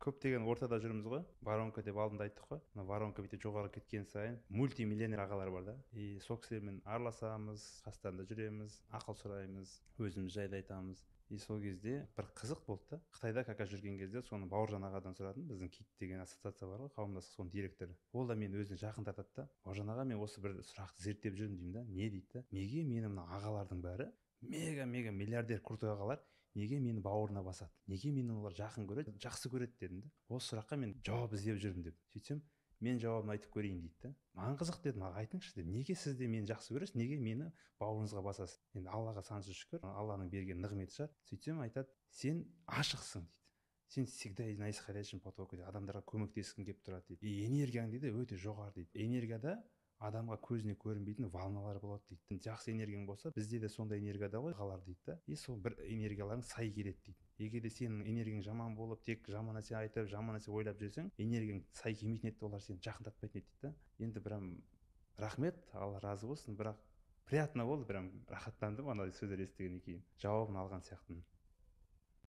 Көптеген ортада жүрміз ғой, воронка деп алдында айттық қой. Мына воронка бүйтіп жоғары кеткен сайын мультимиллионер ағалар бар да, и сол кісілермен араласамыз, қастарында жүреміз, ақыл сұраймыз, өзіміз жайлы айтамыз. И сол кезде бір қызық болды да. Қытайда как раз жүрген кезде соны Бауыржан ағадан сұрадым. Біздің КИТ деген ассоциация бар ғой, қауымдастық, соның директоры. Ол да мені өзіне жақын тартады да. «Бауыржан аға, мен осы бір сұрақты зерттеп жүрмін», – деймін да. «Не?» – дейді да. «Неге мені мына ағалардың бәрі, мега мега миллиардер, крутой ағалар, неге мені бауырына басады, неге мені олар жақын көреді, жақсы көреді?» – дедім да. «Осы сұраққа мен жауап іздеп жүрмін», – деп. Сөйтсем, «Мен жауабын айтып көрейін», – дейді да. «Маған қызық, – дедім, – аға, айтыңызшы», – дедім. «Неге сіз де мені жақсы көресіз, неге мені бауырыңызға басасыз?» Енді Аллаға сансыз шүкір, Алланың берген нығметі шығар. Сөйтсем, айтады: «Сен ашықсың, – дейді, – сен всегда на исходящем потоке, адамдарға көмектескің келіп тұрады, – дейді. – И энергияң, – дейді, – өте жоғары», – дейді. «Энергияда адамға көзіне көрінбейтін волналар болады», – дейді. «Жақсы энергияң болса, бізде де сондай энергияда ғой ағалар», – дейді да. «И сол бір энергияларың сай келеді», – дейді. «Егер де сенің энергияң жаман болып, тек жаман нәрсе айтып, жаман нәрсе ойлап жүрсең, энергияң сай келмейтін еді, олар сені жақындатпайтын еді», – дейді да. Енді прям рахмет, Алла разы болсын, бірақ приятно болды, прям рахаттандым ана сөздер естігеннен кейін, жауабын алған сияқтымын.